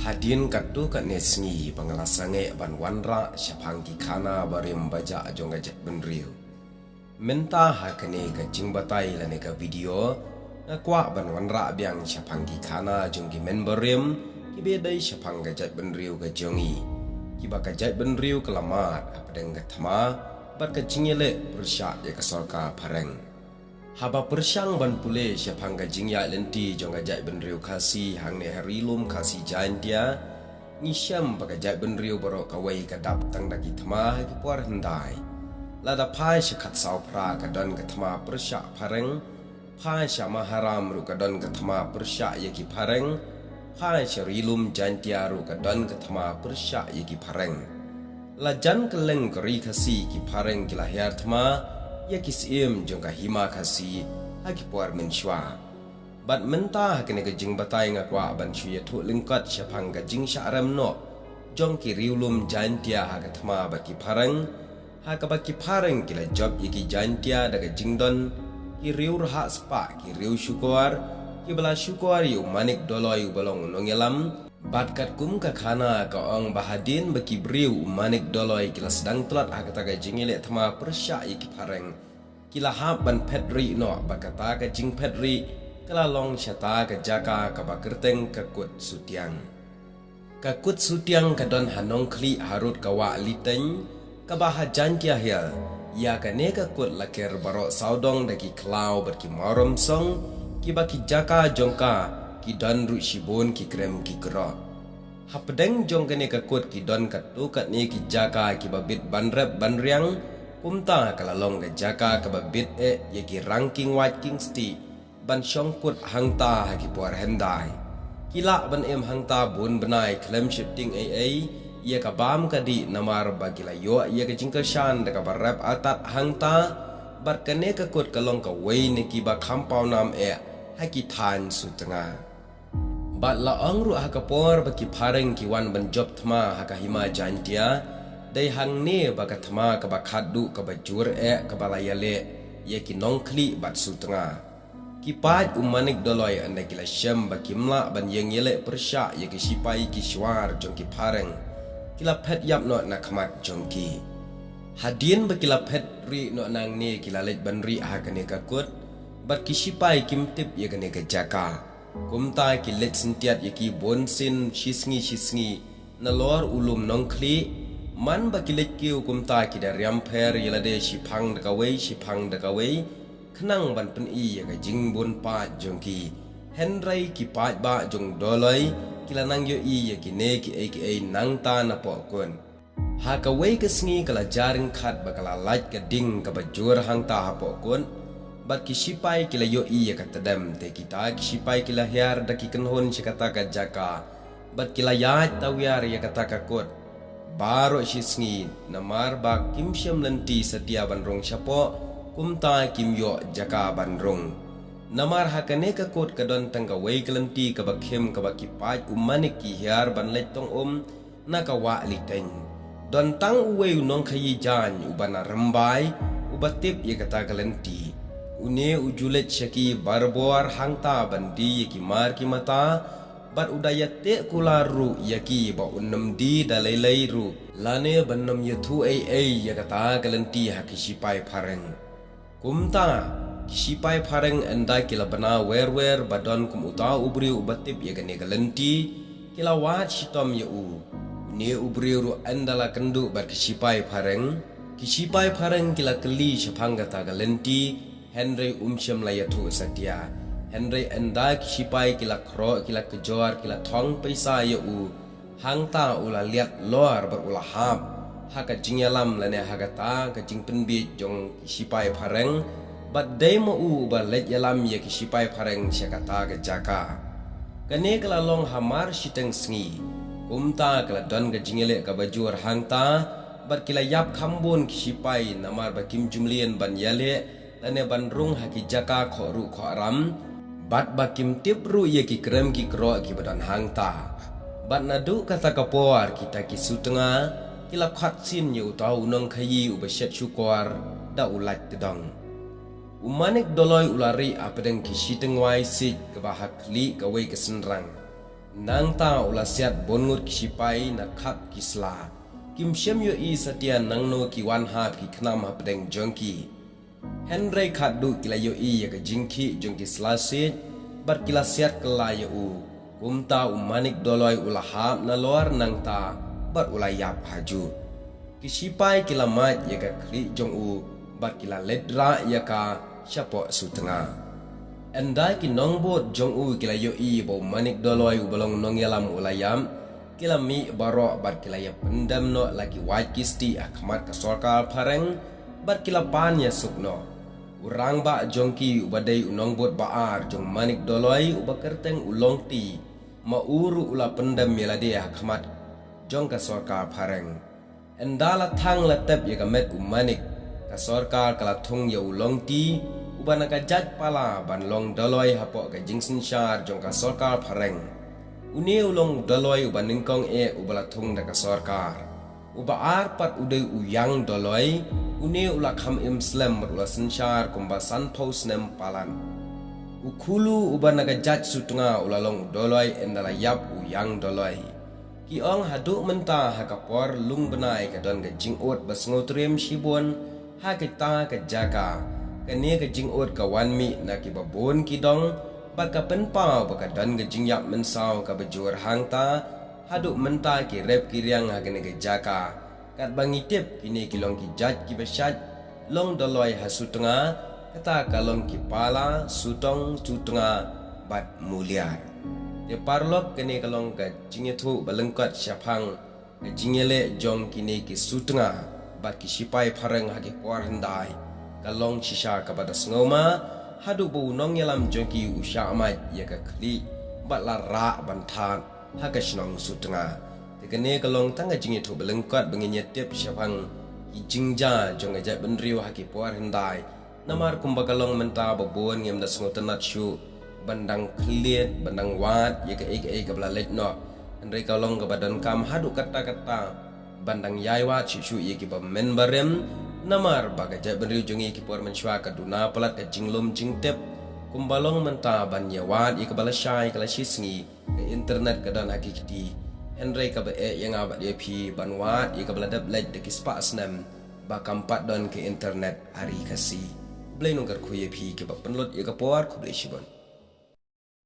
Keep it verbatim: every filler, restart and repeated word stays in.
Hadien katto katne sngi ba nga la sangeh ban wanrah shaphang ki khana barim bajah jong ka jaitbynriew. Mynta ha kane ka jingbatai lane ka video, nga kwah ban wanrah biang shaphang ki khana jong ki men barim kiba dei shaphang ka jaitbynriew ka jong i, kiba ka jaitbynriew ka la mad hapdeng ka thma bad ka jingïaleh pyrshah ïa ka sorkar phareng. Haba pyrshang ban pule shaphang ka jingïaid lynti jong ka jaitbynriew Khasi hangne ha Ri Lum Khasi Jaintia, ngi shem ba ka jaitbynriew baroh kawei ka dap tang da ki thma ha ki por hyndai. Lada phai sha khatsaw phra ka don ka thma pyrshah phareng, phai sha Maharam ruh ka don ka thma pyrshah ïa ki phareng, phai sha Ri Lum Jaintia ruh ka don ka thma pyrshah ïa ki phareng. La jan kylleng ka ri Khasi ki phareng ki la hiar thma ïa ki syiem jong ka Hima Khasi ha ki por mynshuwa. Bad mynta ha kane ka jingbatai nga kwah ban shu ïathuh lyngkot shaphang ka jingshah rem noh jong ki Ri Lum Jaintia ha ka thma bad ki phareng, ha kaba ki phareng ki la jop ïa ki Jaintia da ka jingdon ki riew rhah spah, ki riew shukor, kiba la shukor ïa u Manik Doloi uba long u nongïalam. Bad katkum ka khana ka ong ba hadien ba ki briew u Manik Doloi ki la sdang tlot ha kata ka jingïaleh thma pyrshah ïa ki phareng, ki la hap ban phet rieh noh, bad kata ka jingphet rieh ka la long shata ka jaka kaba kyrteng ka Kut Sutiang. Ka Kut Sutiang ka don ha Nongkhlieh harud ka Wah Liteiñ, kaba ha Jaintia Hills. Ïa kane ka kut la ker baroh sawdong da ki khlaw bad ki mawrymsong, kiba ki jaka jong ka ki don ruh shibun ki krem ki krok. Hapdeng jong kane ka kut ki don katto katne ki jaka kiba bit ban rep ban riang, kumta ka la long ka jaka kaba bit eh ïa ki rang king wait king stieh ban shong kut hangta ha ki por hyndai. Ki lah ban im hangta bun bnai khlem sheptieng ei ei ïa ka bam ka dih, namar ba ki la ïoh ïa ka jingkyrshan da kaba rep artat hangta. Bad kane ka kut ka long kawei na kiba kham pawnam eh ha ki thaiñ Sutnga. Bad la ong ruh ha ka por ba ki phareng ki wan ban jop thma ha ka Hima Jaintia, dei hangne ba ka thma kaba khatduh kaba jur eh kaba la ïaleh ïa ki Nongkhlieh bad Sutnga. Ki paid u Manik Doloi ynda ki la shem ba kim lah ban ïeng ïaleh pyrshah ïa ki shipai ki shuar jong ki phareng, ki la phet ïap noh na khmat jong ki. Hadien ba ki la phet rieh noh nangne, ki la leit ban rieh ha kane ka kut, bad ki shipai kim tip ïa kane ka jaka. Kumta ki leit syntiat ïa ki bun sien shisngi shisngi nalor u lum Nongkhlieh. Man ba ki leit kiew kumta ki da riam pher ïa lade shiphang da kawei shiphang da kawei, khnang ban pyni ïa ka jingbun paid jong ki. Hynrei ki paidbah jong u Doloi ki la nang ïohi ïa kine kiei kiei nangta napoh kut. Ha kawei ka sngi ka la jia ryngkhat ba ka la lait ka ding kaba jur hangta hapoh kut, bad ki shipai ki la ïohi ïa ka tdem, te kita ki shipai ki la hiar da ki kynhun sha kata ka jaka, bad ki la ïaid tawiar ïa kata ka kut baroh shisngi, namar ba kim shym lynti satia ban rung shapoh, kumta kim ïoh jaka ban rung. Namar ha kane ka kut ka don tang kawei ka lynti kaba khim kaba ki paid u Manik ki hiar ban leit tong um na ka Wah Liteiñ. Don tang uwei u nongkhaïi jaiñ uba na Rymbai uba tip ïa kata ka lynti. Une u ju leit sha ki barabor hangta ban die ïa ki mar ki mata, bad u da ïateh kular ruh ïa ki ba un nym die da lei lei ruh, lane ban nym ïathuh ei ei ïa kata ka lynti ha ki shipai phareng. Kumta ki shipai phareng ynda ki la bna wer wer ba don kum uta u briew uba tip ïa kane ka lynti, ki la wad shitom ïa u. Une u briew ruh ynda la kynduh bad ki shipai phareng, ki shipai phareng ki la kylli shaphang kata ka lynti, hynrei um shym la ïathuh satia. Hynrei ynda ki shipai ki la khroh, ki la kjor, ki la thong pisa ïa u, hangta u la liat lor bad u la hap ha ka jingïalam lane ha kata ka jingpynbiej jong ki shipai phareng, bad dei ma u uba leit ïalam ïa ki shipai phareng sha kata ka jaka. Kane ka la long hamar shiteng sngi. Kumta ka la don ka jingïaleh kaba jur hangta, bad ki la ïap kham bun ki shipai namar ba kim ju mlien ban ïaleh lane ban rung ha ki jaka khohruh khohram, bad ba kim tip ruh ïa ki krem ki krok kiba don hangta. Bad naduh kata ka por kita ki Sutnga ki la khot sien ïa uta u nongkhaïi uba shet shukor da u lait tdong. U Manik Doloi u la rieh hapdeng ki shiteng wai siej kaba ha khlieh kawei ka synrang. Nangta u la siat bun ngut ki shipai na khap ki sla. Kim shym ïohi satia nangno ki wan hap ki khnam hapdeng jong ki. Hynrei khatduh ki la ïohi ïa ka jingkhih jong ki sla siej bad ki la siat kylla ïa u. Kumta u Manik Doloi u la hap nalor nangta bad u la ïap hajuh. Ki shipai ki la mad ïa ka khlieh jong u bad ki la leit rah ïa ka shapoh sutnga. Ynda ki nongbud jong u ki la ïohi ba u Manik Doloi uba long nongïalam u la ïap, ki la mih baroh bad ki la ïa pyndem noh la ki wait ki stieh ha khmat ka sorkar phareng bad ki la pan ïa suk noh. U rangbah jong ki uba dei u nongbud ba ar jong Manik Doloi uba kyrteng u Longti, ma u ruh u la pyndem ïa lade ha khmat jong ka sorkar phareng. Ynda la thang la tep ïa ka met u Manik, ka sorkar ka la thung ïa u Longti uba na ka jait Pala ban long Doloi hapoh ka jingsynshar jong ka sorkar phareng. Une u long Doloi uba nyngkong eh uba la thung da ka sorkar. Uba ar pat u dei u Ïang Doloi, une u la kham im slem bad u la synshar kumba sanphew snem palat. U Khulu uba na ka jait Sutnga u la long u Doloi ynda la ïap u Ïang Doloi. Ki ong haduh mynta ha ka por lung bnai ka don ka jingud ba sngewtriem shibun ha kita ka jaka. Kane ka jingud ka wan mih na kiba bun ki dong bad ka pynpaw ba ka don ka jingïap mynsaw kaba jur hangta. Haduh mynta ki rep ki riang ha kane ka jaka. Katba ngi tip kine ki long ki jait kiba shait long Doloi ha Sutnga, kata ka long ki Pala, Sutong, Sutnga bad Muliar. Te paralok, kane ka long ka jingïathuh ba lyngkot shaphang ka jingïaleh jong kine ki Sutnga bad ki shipai phareng ha ki por hyndai. Ka long shisha kaba da sngewma haduh ba u nongïalam jong ki u shah mad ïa ka khlieh bad la rah ban thad ha ka shnong Sutnga. Te kane ka long tang ka jingïathuh ba lyngkot ba ngin ïa tip shaphang ki jingjia jong ka jaitbynriew ha ki por hyndai. Namar kumba ka long mynta ba bun ngim da sngewtynnat shuh ban dang khlieh, ban dang wad ïa kaei kaei kaba la leit noh. Hynrei ka long kaba donkam haduh katta katta ban dang ïai wad shuh shuh ïa kiba mynbarim. Namar ba ka jaitbynriew jong ngi ki por mynshuwa ka duna palat ka jinglum jingtip. Kumba long mynta ban ïa wad ïa kaba lashai ka lashisngi, ka internet ka don ha ki kti. Hynrei kaba eh ïa nga bad ïa phi ban wad ïa kaba la dep leit da ki spah snem ba kam pat don ka internet ha ri Khasi. Blei nongkyrkhu ïa phi kiba pynlut ïa ka por, khublei shibun.